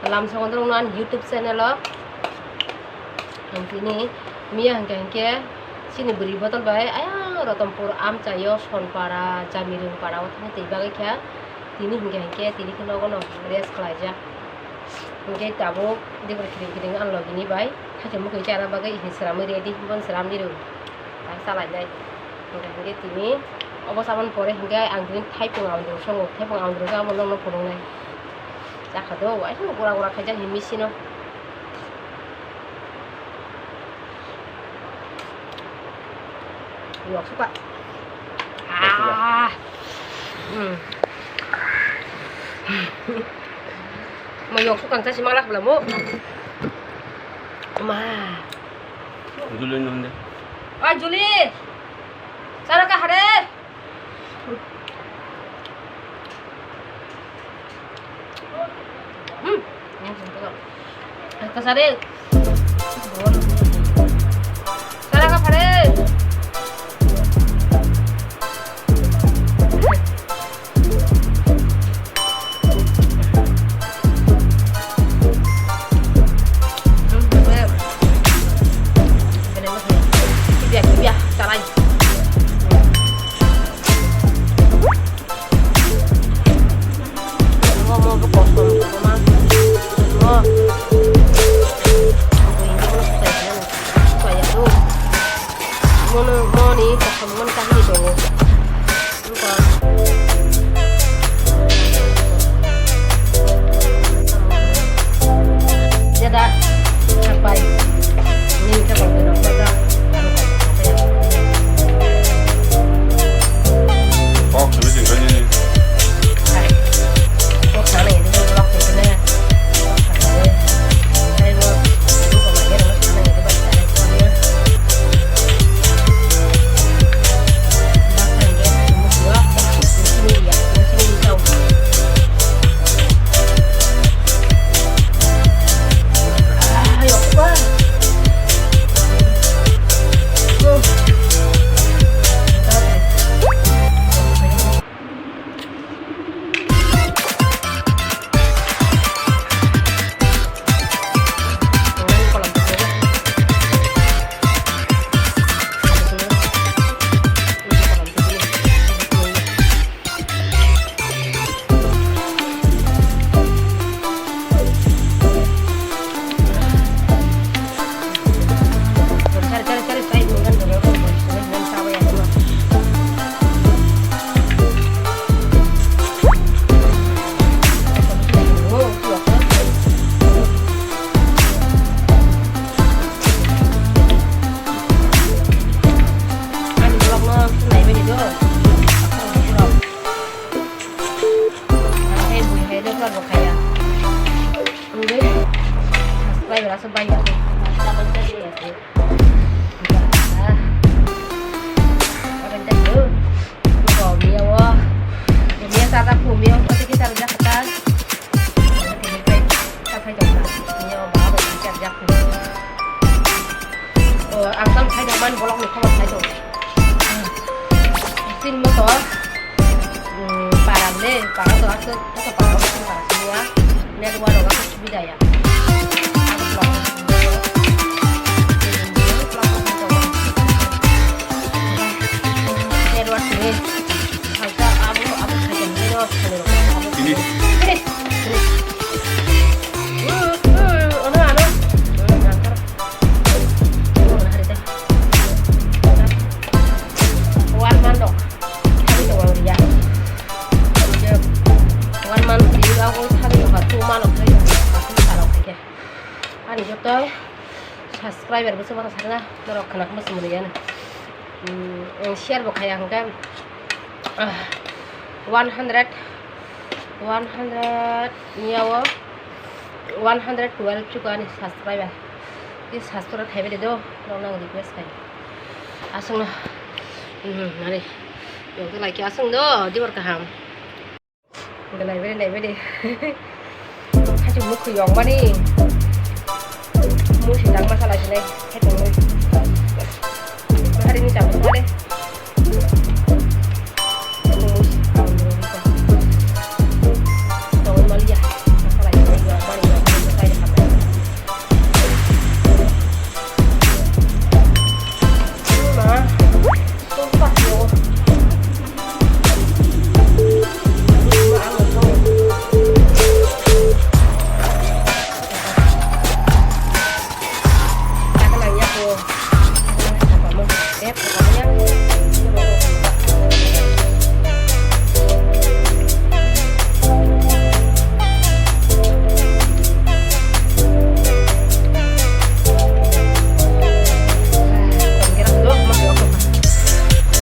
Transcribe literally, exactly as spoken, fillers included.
Lamsongo norokno ani YouTube channel o ang tini miya hwnkhe hwnkhe chini bwrwi bodol bai ayang Rotonpur amchaio Sonpara, Jamirung para o thangwi twi bagwi kha. Tini hwnkhe hwnkhe tini khe nogo no rest khlaijak. Hwnkhe tabuk debra kiring kiring ang logini bai thaisa mwkhwi chana bagwi hwnwi swnamwi ready, bono swnamwi rw. Ang chalainai. Hwnkhe hwnkhe tini obo chaboni pore hwnkhe ang tini thaipung aundru songo, thaipung aundru khe abo nokno phunuknai. Chakha do, waisa gura gura khaijak himi sino. Yok suka. Yok suka. Ah. Hmm. Mo yok suka ang chasi malak bla mo. Ma. Juli nonde. Ah, Juli. Sara ka hare. Hmm. Kasari. Sara ka phare. Mono, moni, kosom moni kahini tongo. Jeda, sapai. Ni ka bang no ka. Oh, kami tinggal ni. Hai. Oh, sana ini kan blok itu nih. Ani vlog no naibaini do. Ang hai bui hai do vlog bo khaya. Ang dei subscriber aswk bai ya. Miya o. Miya tata pu miya o pati kita rujak kata. Saphai tongkha. Miya o ba bai charjak. O, ang tam khai tongmani bolok ni khobor khai tong. Tin moto, mm, para le, para to aswk, to para to para sini ya. Network rok aswk subida ya. Network ni. Finish. One month rok thani tongo ang ya. One month rok thani tongo, two month rok thani tongo, two month rok thani. Ani joto subscriber bwswk mano sakna norok khna khma swmani ya. Hmm, share bo khaya hwnkhe, ah, one hundred, one hundred ni yawo one hundred twelve chuko ani subscriber. Ni subscribe khaibai de do, norok nang request khai. Aswkno, hmm, nari. Yokto like aswk do, dibar kaham. Belai, belai, belai. Hachu mukhu yong mani. Musi dang masala sini. Hachu mukhu. Hari ini cabut deh.